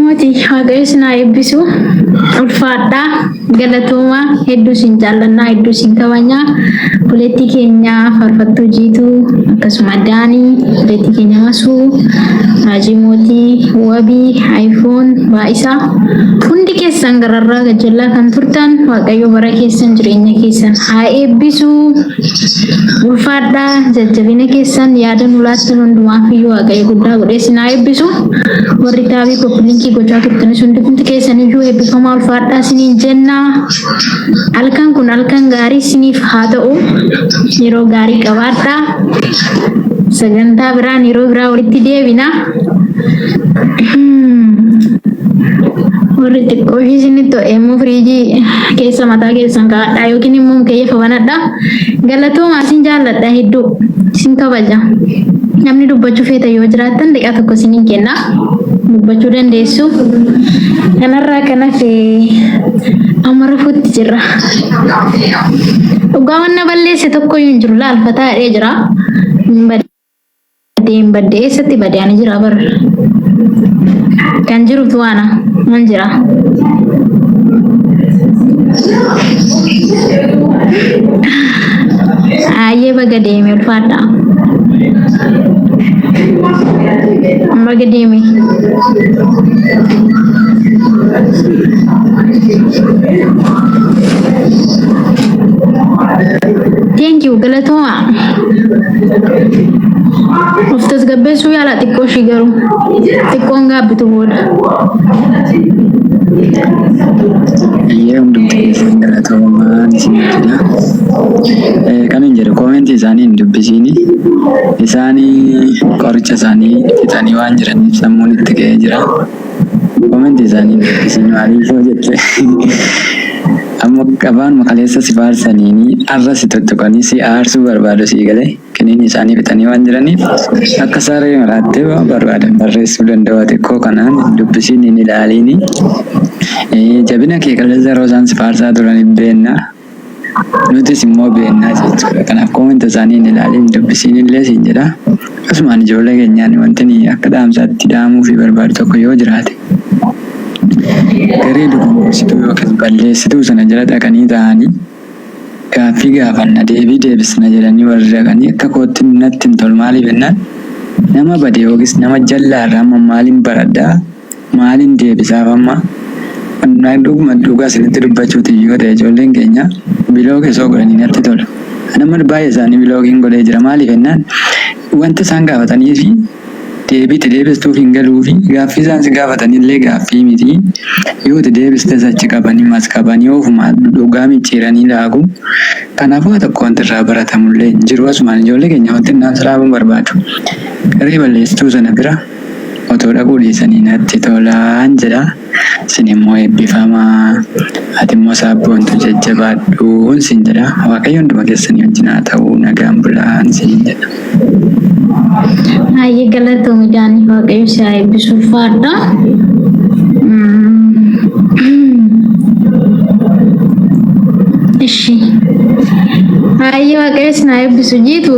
Mootii Waaqayyo isin haa eebbisu. Ulfaadhaa galatoomaa hedduu isin jaallannaa hedduu isin kabajnaa. Obboleettii keenya faarfattuu Jiituu akkasuma Daanii obboleettii keenya Masuu Raajii Mootii Wabii Ayifoon Baa'isaa hundi keessan gararraa gajjallaa kan turtan Waaqayyo bara keessan jireenya keessan haa eebbisu. Ulfaadhaa jajjabina keessan yaada nu laattan hundumaaf iyyuu Waaqayyo guddaa godhee isin haa eebbisu. Warri taabii koppilinkii gochaa turtanis hundumti keessan iyyuu eebbifamaa ulfaadhaa isiniin jenna. Halkan kun halkan gaarii isiniif haa ta'u. Yeroo gaarii qabaadhaa. Sagantaa biraan yeroo biraa walitti deebina. Warri xiqqoo ishii isinitti to'e immoo firiijii keessa mataa keessan kaa'adhaa yookiin immoo mukeyyafa banadhaa. Galatoomaa isin jaalladha hedduu isin kabaja. Namni dubbachuu feetan yoo jiraattan daqiiqaa tokko isiniin kenna. Dubbachuu dandeessu. Kanarraa kan hafe amma rafuutti jirra. Dhugaa wanna balleesse tokkoyyuu hin jiru laal fataa jedhee jira. Hin Badde hin badde eessatti bade ani jira bar. Kan jirutu ana nan jira. Ayyee baga deeme ulfaadha. Baga deeme. Thank you galatooma. Of tasgabbeessuu yaalaa xiqqoo ishii garuu xiqqoon gaabbitu booda. Iyyee hundumti keessan galatoomaa isin jedha. Kan hin jedhu koomentii isaanii hin dubbisiini. Isaanii qoricha isaanii fixanii waan jiraniif sammuun itti ga'ee jira. Koomentii isaanii hin dubbisiin maaliif yoo jette amma afaanuma kaleessa si faarsaniini arra si tuttuqanii si aarsuu barbaadu sii galee kiniini isaanii fixanii waan jiraniif akka saree maraattee waan barbaadan barreessuu danda'u ati koo kanaan hin dubbisiin hin ilaaliini. Jabina kee kaleessa yeroo isaan si faarsaa turan hin beekna. Nutis immoo beennaa jechuudha. Kanaaf comment isaanii hin ilaaliin hin dubbisiin illee siin jedha. Akkasumaan ijoollee keenyaan wanti ani akka dhaamsaatti dhaamuufii barbaadu tokko yoo jiraate garee dogongorsituu yookiis balleessituu sana jala dhaqanii taa'anii gaaffii gaafanna deebii deebisna jedhanii warri dhaqanii akka kootti natti hin tolu maaliif jennaan nama bade yookiis nama jallaa irraa amma maaliin baradhaa Maalin deebisaaf amma? Dhuguma dhugaa isinitti dubbachuuti yoo ta'e ijoolleen keenya bilook osoo godhanii natti tola. Ani amma baay'ee isaanii bilookiin godhee jira. Maaliif jennaan wanta isaan gaafatanii fi deebii itti deebistuuf hin galuufi gaaffii isaan si gaafatanillee gaaffii miti. Yoo itti deebistes achi qabanii mas qabanii ofuma dhugaa micciiranii laagu. Kanaafuu waa tokko wanti irraa baratamullee hin jiru. Asumaan ijoollee keenya wanti dhaamsa dhaabuun barbaadu. Garee balleessituu sana bira otoo dhaquu dhiisanii natti tolaan jedha. Isin immoo eebbifamaa. Ati immoo saabboontu jajjabaadhuun siin jedha. Waaqayyo hunduma keessanii wajjin haa ta'u nagaan bulaan siin jedha. Hayyee galatoomi Daanii Waaqayyo si haa eebbisu ulfaadha. Ishi. Hayyee Waaqayyo si haa eebbisu jiitu.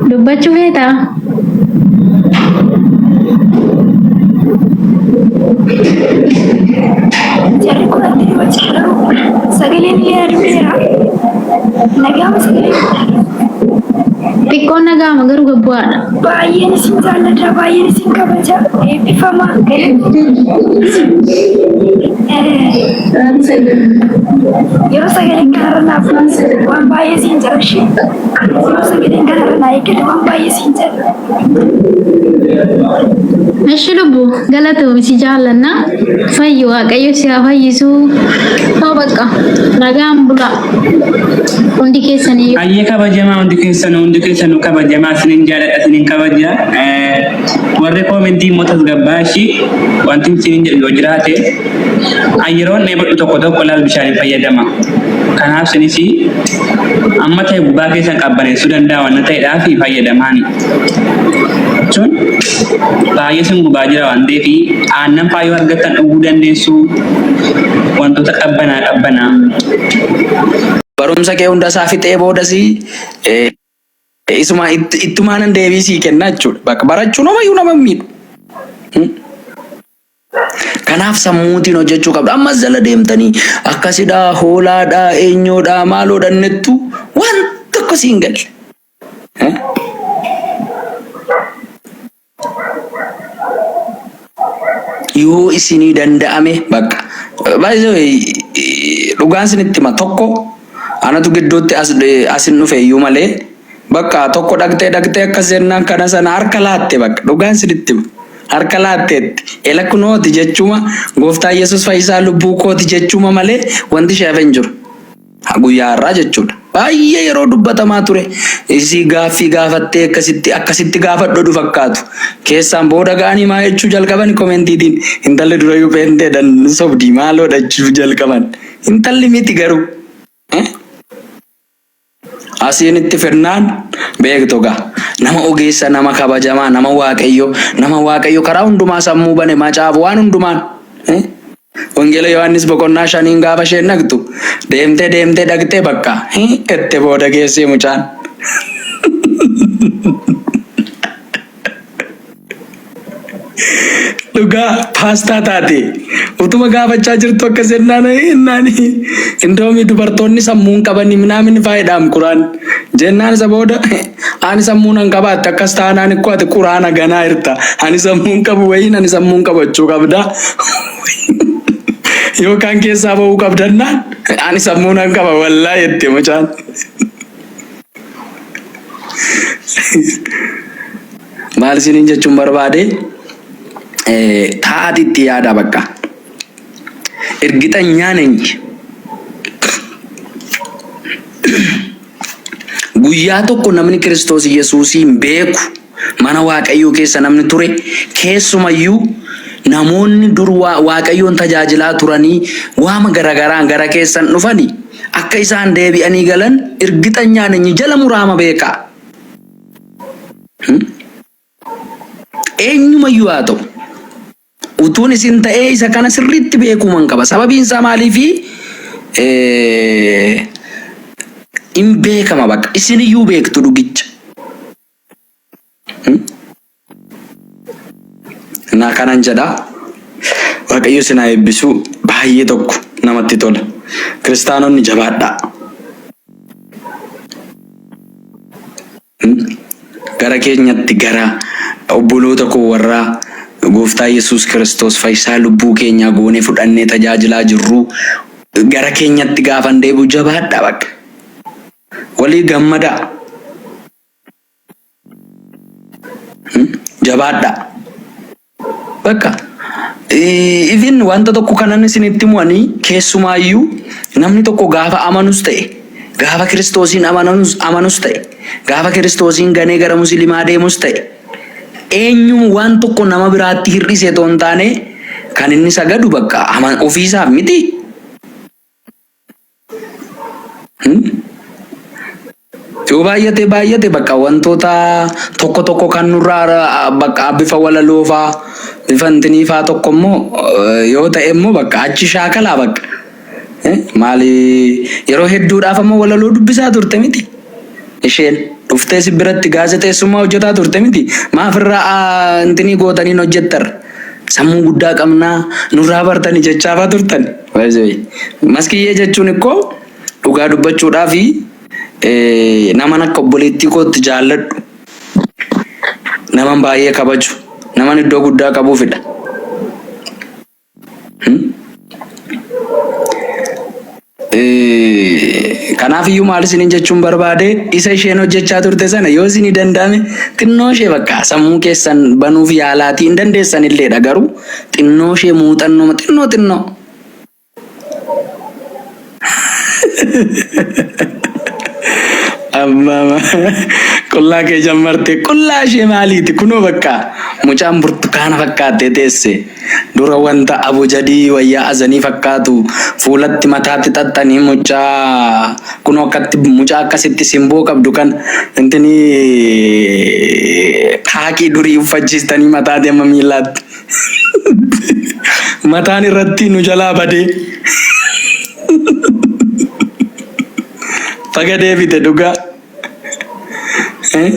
Dubbachuu feetaa? Jarri kun adda dubbachaa garuu sagaleen illee aduudheera. Nagaama sagaleen Xiqqoon nagaama garuu gabbu'aadha. Baay'een isin jaalladha, baay'een isin kabaja. Eebbifamaa. Yeroo sagaleen kanarra naaf waan baay'ee siin jira ishee. Yeroo sagaleen kanarra naa eeggatu waan baay'ee siin jira. Eshi lubbu galatoomi si jaallanna fayyi waaqayyo si haa fayyisu ta'u bakka nagaan bula hundi keessaniyyuu. Hayyee kabajamaa hundi keessanuu hundi keessanuu kabajamaa isinin jaaladha isinin kabaja warri koomentii immoo tasgabbaa ishii wanti isinin jedhu yoo jiraate an yeroon dheebodhu tokko tokko laal bishaaniin fayyadama kanaaf isinis amma ta'e gubaa keessan qabbaneessuu danda'a wanna ta'edhaaf fayyadamaani jechuun baay'ee sin gubaa jira waan ta'eef aannan faa yoo argattan dhuguu dandeessu wantoota qabbanaa qabbanaa. Barumsa kee hunda isaa fixee boodas isuma ittumaanan deebii sii kenna jechuudha. Bakka barachuun homayyuu nama hin miidhu. Kanaaf sammuutiin hojjechuu qabdu. Ammas jala deemtanii akkasidha, hoolaadha, eenyoodha, maaloodha innettu waan tokko siin galle. Eh? Yoo isinii danda'ame bakka. By the way, dhugaan isinitti hima tokko anatu gidduutti as asin dhufe iyyuu malee bakka tokko dhaqxee dhaqxee akkas jennaan kana sana harka laatte bakka dhugaan isinitti hima. Harka laatteetti ela kunooti jechuma gooftaa Yesuus fayyisaa lubbuu kooti jechuma malee wanti ishee hafe hin jiru. Guyyaa har'aa jechuudha. Baay'ee yeroo dubbatamaa ture. Isii gaaffii gaafattee akkasitti akkasitti gaafadhu oduu fakkaatu. Keessaan booda ga'anii maa jechuu jalqaban koomentiitiin intalli durayyuu peenteedhaan sobdii maaloodha jechuu jalqaban. Intalli miti garuu. Eh? Asiin itti fidnaan beektu egaa nama ogeessa, nama kabajamaa, nama Waaqayyo, nama Waaqayyo karaa hundumaa sammuu bane macaafa waan hundumaan. Eh? Wangeela Yohaannis boqonnaa shaniin gaafa isheen dhaqxu deemtee deemtee dhaqxee bakka hi ette booda geessee mucaan. Dhugaa paastaa taate utuma gaafachaa jirtu akkas jennaan jennaan indoomii dubartoonni sammuun qabanii minaamin faayidhaam quraan jennaan isa booda ani sammuun an qabaatte akkas taanaan ikkoo ati quraana ganaa jirta ani sammuun qabu wayiin ani sammuun qabachuu qabda yookaan keessaa ba'uu qabdannaan ani sammuun an qaba wallaahi jette mucaan. Maal isiniin jechuun barbaade taa'aati itti yaada bakka. Ergixanyaa nenyi. Guyyaa tokko namni Kiristoos Yesuusiin beeku mana Waaqayyoo keessa namni ture keessumayyuu namoonni dur Waaqayyoon tajaajilaa turanii waama garagaraan gara keessan dhufani akka isaan deebi'anii galan irgixanyaa nenyi jala muraama beekaa. Eenyumayyuu haa ta'u. Utuun isin ta'ee isa kana sirriitti beekuuman qaba. Sababiin isaa maaliifi in beekama bakka isiniyyuu beektu dhugicha. Na kanan jedha. Waaqayyo isin haa eebbisu. Baay'ee tokko namatti tola. Kiristaanonni jabaadhaa. Gara keenyatti gara obboloota koo warra Gooftaa Yesuus Kiristoos fayyisaa lubbuu keenyaa goonee fudhannee tajaajilaa jirruu gara keenyatti gaafan deebi'u jabaadhaa bakka. Walii gammadaa. Jabaadhaa. Bakka even wanta tokko kanan isinitti himu ani keessumaayyuu namni tokko gaafa amanus ta'e gaafa Kiristoosiin amanus amanus ta'e gaafa Kiristoosiin ganee gara musliimaa deemus ta'e eenyuun waan tokko nama biraatti hir'ise otoo hin taane kan inni sagadu bakka ofiisaaf miti. Yoo baay'ate baay'ate bakka wantoota tokko tokko kan nurraa bakka bifa walaloo faa bifa intinii faa tokko immoo yoo ta'e immoo bakka achi shaakalaa bakka. Maali yeroo hedduudhaaf ammoo walaloo dubbisaa turte miti. Isheen dhuftee si biratti gaazexeessummaa hojjetaa turte miti. Maaf irraa intinii gootaniin hojjettar? Sammuu guddaa qabnaa nurraa bartani jechaafaa turtan. Maskiyyee jechuun ikkoo dhugaa dubbachuudhaaf naman akka obboleettii kootti jaalladhu, naman baay'ee kabaju, naman iddoo guddaa qabuufidha. Kanaaf iyyuu maal isiniin jechuun barbaade isa isheen hojjechaa turte sana yoo isinii danda'ame xinnoo ishee bakka sammuu keessan banuuf yaalaatii hin dandeessan illeedha garuu xinnoo ishee muuxannoo xinnoo xinnoo Abbaa qullaa kee jammarte qullaa ishee maaliiti kunoo bakka mucaan burtukaana fakkaattee teesse dura wanta abujadii wayyaa azanii fakkaatu fuulatti mataatti xaxxanii mucaa kunoo akkatti mucaa akkasitti simboo qabdu kan intini kaakii durii uffachiistanii mataatti amma miillaatti Mataan irratti nu jalaa badee. Baga deebite dhugaa. Eh?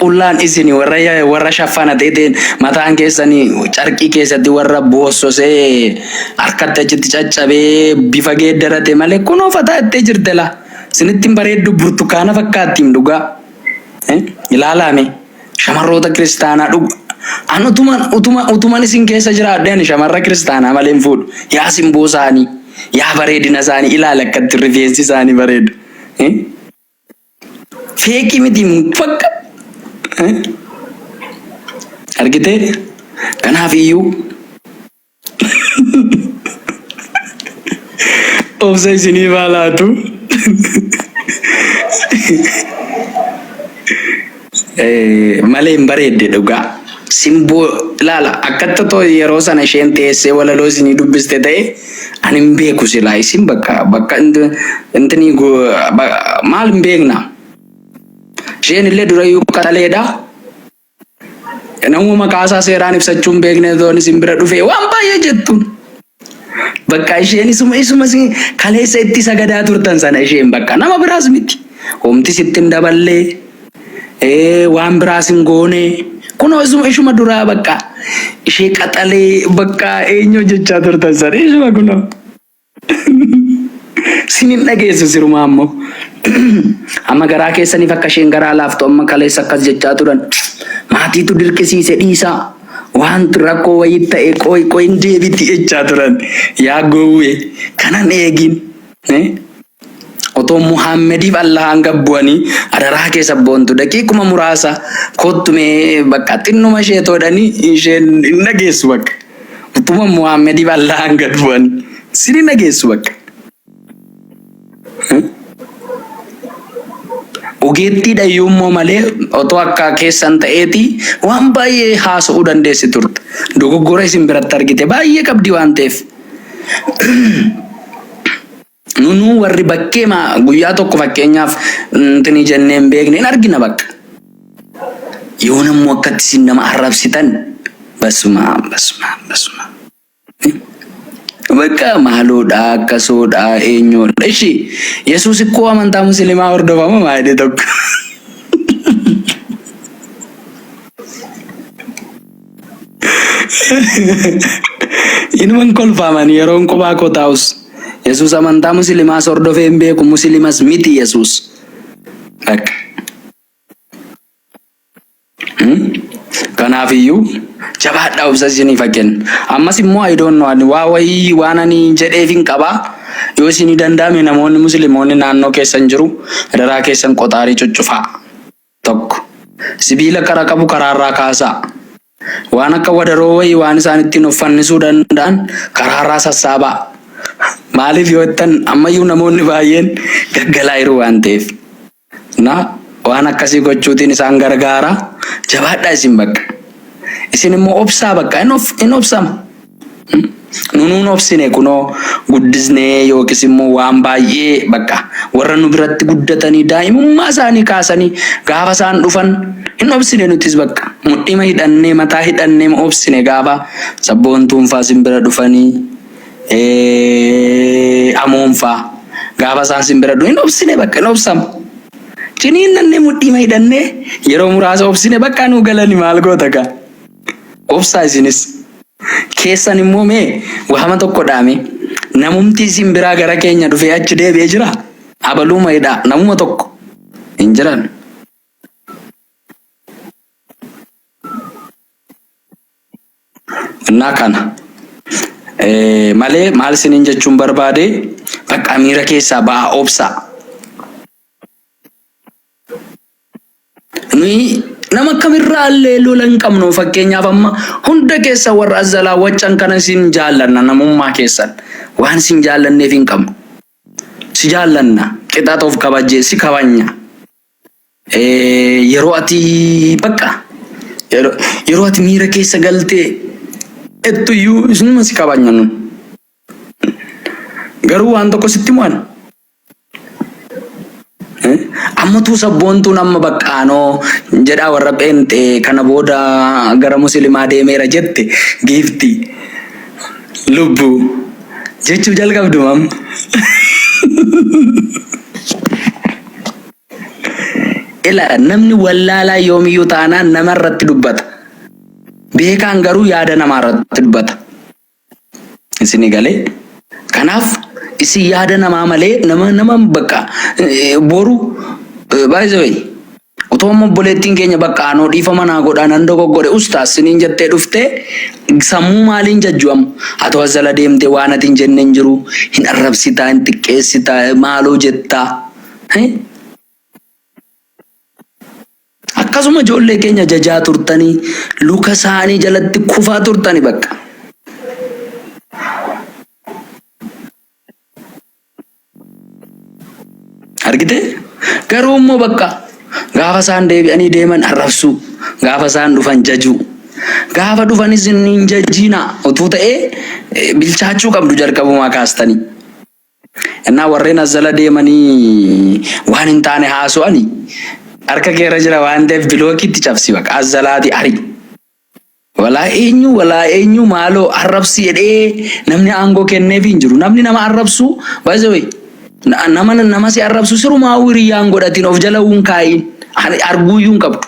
Qullaan isin warra warra shaffana ta'een mataan keessanii carqii keessatti warra boossosee harkatti achitti caccabee bifa geeddarate malee kunoo fataa ittee jirte laa. Isinitti hin bareeddu burtukaana fakkaattiin dhugaa. Ilaalaa mee shamarroota kiristaanaa dhuga. An utuman utuma utuman isin keessa jiraadhe ani shamarra kiristaanaa malee hin fuudhu. Yaa simboo isaanii yaa bareedina isaanii ilaali akkatti rifeensi isaanii bareedu. Feekii miti bakka. Argitee? Kanaaf iyyuu obsa isiniif haa laatu. Malee hin bareedde dhugaa. Simboo ilaala akkatti otoo yeroo sana isheen teessee walaloo isinii dubbiste ta'e ani hin beeku silaa isin bakka bakka intinii maal hin beekna. Isheen illee durayyuu qaxaleedha. Namuma maqaa isaa seeraan ibsachuu hin beekne otoon isin bira dhufee waan baay'ee jettuun. Bakka isheen isuma isuma isin kaleessa itti sagadaa turtan sana isheen bakka nama biraas miti. Homti sitti hin daballee waan biraas hin goone. Kunoo isuma ishuma duraa bakka ishee qaxalee bakka eenyu jechaa turtan sana ishuma kunoo. Sin hin dhageessu sirumaa ammoo. Amma garaa keessaniif akka isheen garaa laaftu amma kaleessa akkas jechaa turan. Maatiitu dirqisiise dhiisaa. Wanti rakkoo wayii ta'e qoy qoy hin deebiti jechaa turan. Yaa gowwee kanan eegin. Eh? Otoo Muhammediif Allahaan gad bu'anii adaraa kee sabboontu daqiiquma muraasa kottu mee bakka xinnuma ishee toodhanii isheen hin dhageessu bakka. Utuma Muhammediif Allahaan gad bu'anii sin hin dhageessu bakka. Ogeettiidha iyyuu immoo malee otoo akka keessan ta'eeti waan baay'ee haasa'uu dandeessi turte. Dogoggora isin biratti argite baay'ee qabdi waan ta'eef. Nunuu warri bakkee maa guyyaa tokko fakkeenyaaf intini jennee hin beekne hin argina bakka. Yoo nammoo akkatti isin nama arrabsitan basuma basuma basuma. Bakka maaloodha akkasoodha eenyuudha. Ishi Yesuus ikkoo amantaa musliimaa hordofama maa jedhe tokko. Inuman kolfaaman yeroon kophaa koo taa'us. Yesuus amantaa musliimaas hordofee hin beeku musliimas miti Yesuus. Bakka. Kanaaf iyyuu jabaadhaa obsa isiniif haa kennu. Ammas immoo I don't know ani waa wayii waan ani jedheef hin qabaa. Yoo isinii danda'ame namoonni musliimoonni naannoo keessan jiru adaraa keessan qoxaarii cuccufaa. Tokko. Sibiila qara qabu karaarraa kaasaa. Waan akka wadaroo wayii waan isaan ittiin of fannisuu danda'an karaarraa sassaabaa. Maaliif yoo jettan ammayyuu namoonni baay'een gaggalaa jiru waan ta'eef. Na waan akkasii gochuutiin isaan gargaara. Jabaadhaa isin bakka. Isin immoo obsaa bakka hin obsama. Nunuun obsine kunoo guddisnee yookiis immoo waan baay'ee bakka warra nu biratti guddatanii daa'imummaa isaanii kaasanii gaafa isaan dhufan hin obsine nutis bakka mudhima hidhannee mataa hidhannee obsine gaafa sabboontuun faa sin bira dhufanii amoon faa gaafa isaan sin bira dhufan hin obsine bakka hin obsama. Ciniinnannee mudhima hidhannee yeroo muraasa obsine bakka nuu galani maal goota gaa. Obsaa isinis. Keessan immoo mee waama tokko dhaame namumti isin biraa gara keenya dhufee achi deebi'ee jira? Abaluuma hidhaa namuma tokko hin jiran. Innaa kana malee maal isiniin jechuun barbaade bakka miira keessaa ba'aa obsaa. Nuyi nama kamirraa illee lola hin qabnu. Fakkeenyaaf amma hunda keessa warra as jalaa waccan kana isin jaallanna namummaa keessan. Waan isin jaallanneef hin qabnu. Si jaallanna. Qixaxa of kabajjee si kabanya. Yeroo ati bakka yeroo ati miira keessa galtee ettuyyuu isinuma si kabanya nun. Garuu waan tokko sitti mo'an. Ammatuu sabboontuun amma baqqaanoo jedhaa warra pheenxee kana booda gara muslimaa deemeera jette giifti lubbu jechuu jalqabdu amma. Ila namni wallaalaa yoomiyyuu taanaan nama irratti dubbata. Beekaan garuu yaada namaa irratti dubbata. Isinii galee? Kanaaf isin yaada namaa malee nama nama bakka boru, by the way, otoo amma obboleettiin keenya bakka anoo dhiifama naa godhaa nan dogoggore ustaas siniin jettee dhuftee sammuu maaliin jajju amma? Atoo as jala deemtee waan ati hin jenne hin jiru, hin arrabsitaa, hin xiqqeessitaa, maaloo jettaa. Akkasuma ijoollee keenya jajaa turtanii luka isaanii jalatti kufaa turtani bakka. Argite? Garuu immoo bakka gaafa isaan deebi'anii deeman arrabsuu, gaafa isaan dhufan jajuu. Gaafa dhufanis hin jajiinaa utuu ta'ee bilchaachuu qabdu jalqabumaa kaastanii. Innaa warreen as jala deemanii waan hin taane haasa'ani harka keerra jira waan ta'eef bilookiitti cabsi baqa as jalaati ari. Walaa eenyu walaa eenyu maaloo arrabsi jedhee namni aangoo kenneef hin jiru. Namni nama arrabsu, by the way, nama nama si arrabsu sirumaa hiriyyaan godhatiin of jala hin kaa'iin, arguuyyuu hin qabdu.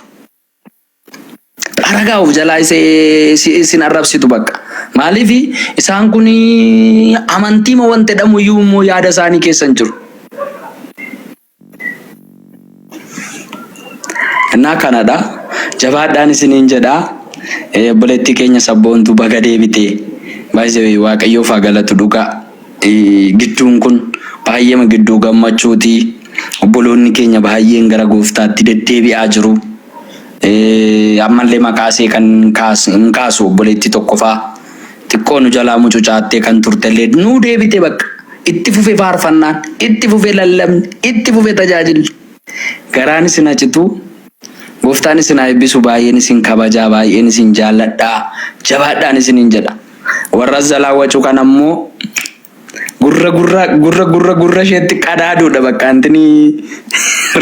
Xaragaa of jalaa isin arrabsitu bakka. Maaliif isaan kun amantiima wanta jedhamu iyyuu immoo yaada isaanii keessa hin jiru. Innaa kanadha. Jabaadhaan isiniin jedha. Obboleettii keenya sabboontu baga deebitee. Baay'ee Waaqayyoof haa galatu dhugaa. Gidduun kun baay'eema gidduu gammachuuti. Obboloonni keenya baay'een gara gooftaatti deddeebi'aa jiru. Ammallee maqaa ishee kan hin kaasu, obboleettii tokko faa xiqqoo nu jalaa mucucaattee kan turtellee nuu deebite bakka. Itti fufe faarfannaan, itti fufe lallabni, itti fufe tajaajilli. Garaan isin hacitu, gooftaan isin haa eebbisu, baay'een isin kabajaa, baay'een isin jaalladhaa, jabaadhaan isiniin jedha. Warra as jalaa wacu kan ammoo gurra gurra gurra gurra gurra isheetti qadaaduudha bakka antini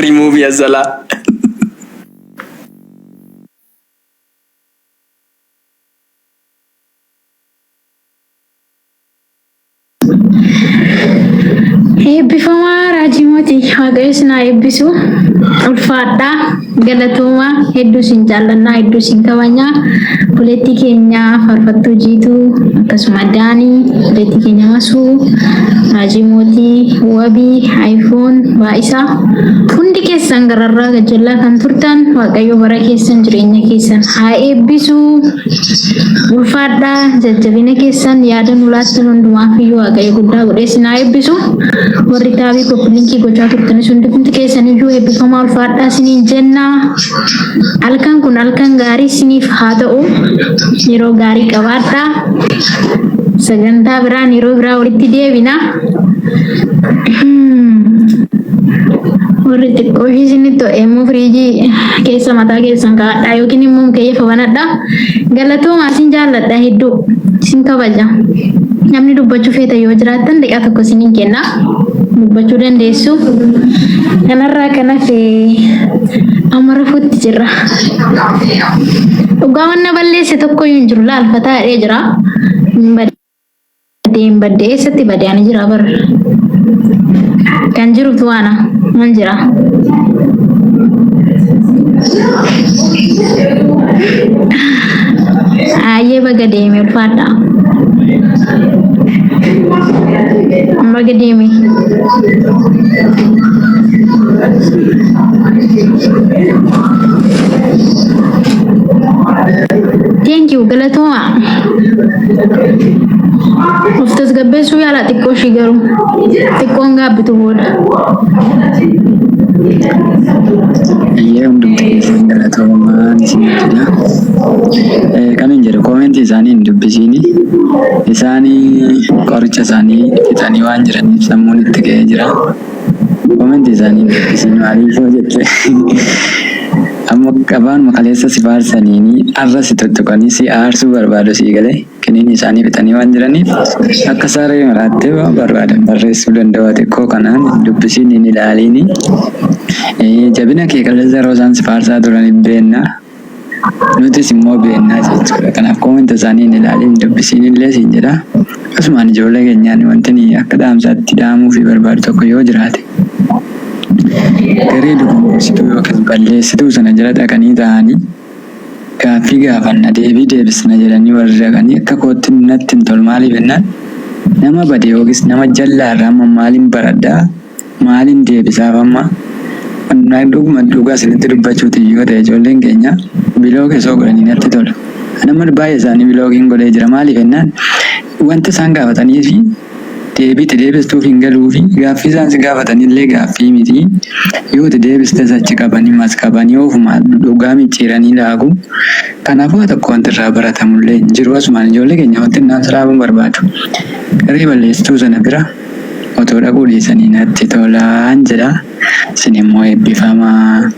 rimuuvi as jalaa. Eebbifamaa Raajii Mootii, Waaqayyo isin haa eebbisu. Ulfaadhaa, galatoomaa, hedduu isin jaallannaa, hedduu isin kabajnaa. Obboleettii keenya faarfattuu Jiituu, akkasuma Daanii, obboleettii keenya Masuu, Raajii Mootii, Wabii, Ayifoon, Baa'isaa. Hundi keessan gararraa gajjallaa kan turtan, Waaqayyo bara keessan jireenya keessan haa eebbisu. Ulfaadhaa, jajjabina keessan yaada nu laattan hundumaaf iyyuu Waaqayyo guddaa godhee isin haa eebbisu. Warri taabii copy linkii gochaa turtanis hundumti keessan iyyuu eebbifamaa, ulfaadhaa isiniin jenna. Halkan kun halkan gaarii isiniif haa ta'u. Yeroo gaarii qabaadhaa. Sagantaa biraan yeroo biraa walitti deebina. Warri xiqqoo ishii isinitti to'e immoo firiijii keessa mataa keessan kaa'adhaa yookiin immoo mukeeyyafa banadhaa. Galatoomaa, isin jaalladha, hedduu isin kabaja. Namni dubbachuu feeta yoo jiraattan daqiiqaa tokko isiniin kenna. Dubbachuu dandeessu. Kanarraa kan hafe amma rafuutti jirra. Dhugaa wanna balleesse tokko iyyuu hin jiru, laal fataa jedhee jira. Hin badde, hin badde, eessatti bade? Ani jira bar. Kan jirutu waana nan jira. Ayyee, baga deeme, ulfaadha. Baga deeme. Thank you, galatooma. Of tasgabbeessuu yaala xiqqoo ishii, garuu xiqqoon gaabbitu booda. Iyyee, hundumti keessan galatoomaa isin jedha. Kan hin jedhu koomentii isaanii hin dubbisiini. Isaanii qoricha isaanii fixanii waan jiraniif sammuun itti ga'ee jira. Koomentii isaanii hin dubbisiin, maaliif yoo jette amma afaanuma kaleessa si faarsaniini arra si tuttuqanii si aarsuu barbaadu, si galee kiniini isaanii fixanii waan jiraniif akka saree maraattee waan barbaadan barreessuu danda'u. Xiqqoo kanaan hin dubbisiin, hin ilaaliini. Jabina kee kaleessa yeroo isaan si faarsaa turan hin beennaa. Nutis immoo beennaa jechuudha. Kanaaf koomenta isaanii hin ilaaliin, hin dubbisiin illee siin jedha. Akkasumaan ijoollee keenyaan wanti akka dhaamsaatti dhaamuu fi barbaadu tokko yoo jiraate. Garee dogongorsituu yookiis balleessituu sana jala dhaqanii taa'anii gaaffii gaafanna deebii deebisna jedhanii warri dhaqanii akka kootti natti hin tolu. Maaliif jennaan nama bade yookiis nama jallaa irraa amma maalin baradhaa maalin deebisaaf amma dhuguma dhugaa isinitti dubbachuuti yoo ta'e ijoolleen keenya block osoo godhanii natti tola. Nama baay'ee isaanii blockiin godhee jira. Maaliif jennaan wanta isaan gaafatanii fi deebii itti deebistuuf hin galuufi gaaffii isaan si gaafatanillee gaaffii miti. Yoo itti deebistes achi qabanii mas qabanii ofuma dhugaa micciiranii laagu. Kanaafuu waa tokko wanti irraa baratamullee hin jiru. Asumaan ijoollee keenya wanti naan siraabuun barbaadu. Garee balleessituu sana bira otoo dhaquu dhiisanii natti tolaan jedha. Isin immoo eebbifamaa.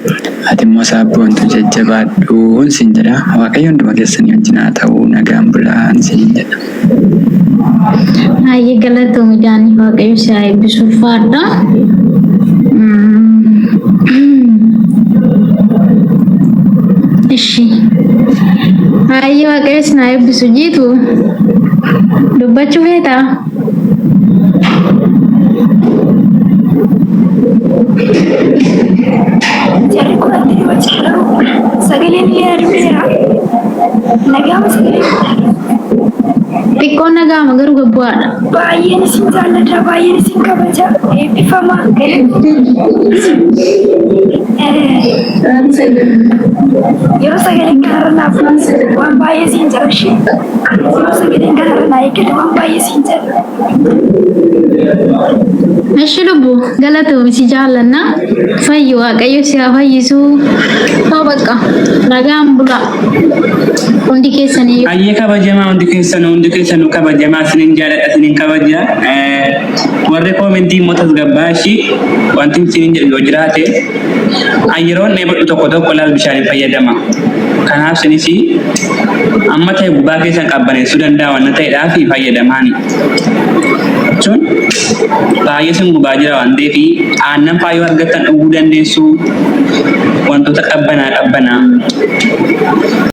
Ati immoo saabboontu jajjabaadhuun siin jedha. Waaqayyo hunduma keessanii wajjin haa ta'u, nagaan bulaan siin jedha. Hayyee galatoomi Daanii, Waaqayyo si haa eebbisu, ulfaadha. Ishi. Hayyee Waaqayyo si haa eebbisu. Jiitu, dubbachuu feetaa? Jarri kun atti dubbachaa garuu sagaleen illee na du'eera. Nagaama sagaleen. Xiqqoon nagaama garuu gabbu'aadha. Baay'een isin jaalladha, baay'een isin kabaja. Eebbifamaa. Yeroo sagaleen kanarra naaf waan baay'ee siin jira ishee. Yeroo sagaleen kanarra naa eeggate waan baay'ee siin jira. Ishi lubbu, galatoomi, si jaallanna. Fayyi, Waaqayyo si haa fayyisu. Ta'u bakka nagaan bulaa hundi keessaniyyuu. Ayyee kabajamaa, hundi keessanuu kabajamaa, isinin jaaladha, isinin kabaja. Warri commentii immoo tasgabbaa ishii. Wanti isinin jedhu yoo jiraate, an yeroon dheebodhu tokko tokko laal bishaaniin fayyadama. Kanaaf isinis amma ta'e gubaa keessan qabbaneessuu danda'a waan ta'eedhaaf fayyadamaani. Jechuun baay'ee sin gubaa jira waan ta'eef aannan faa yoo argattan dhuguu dandeessu, wantoota qabbanaa qabbanaa.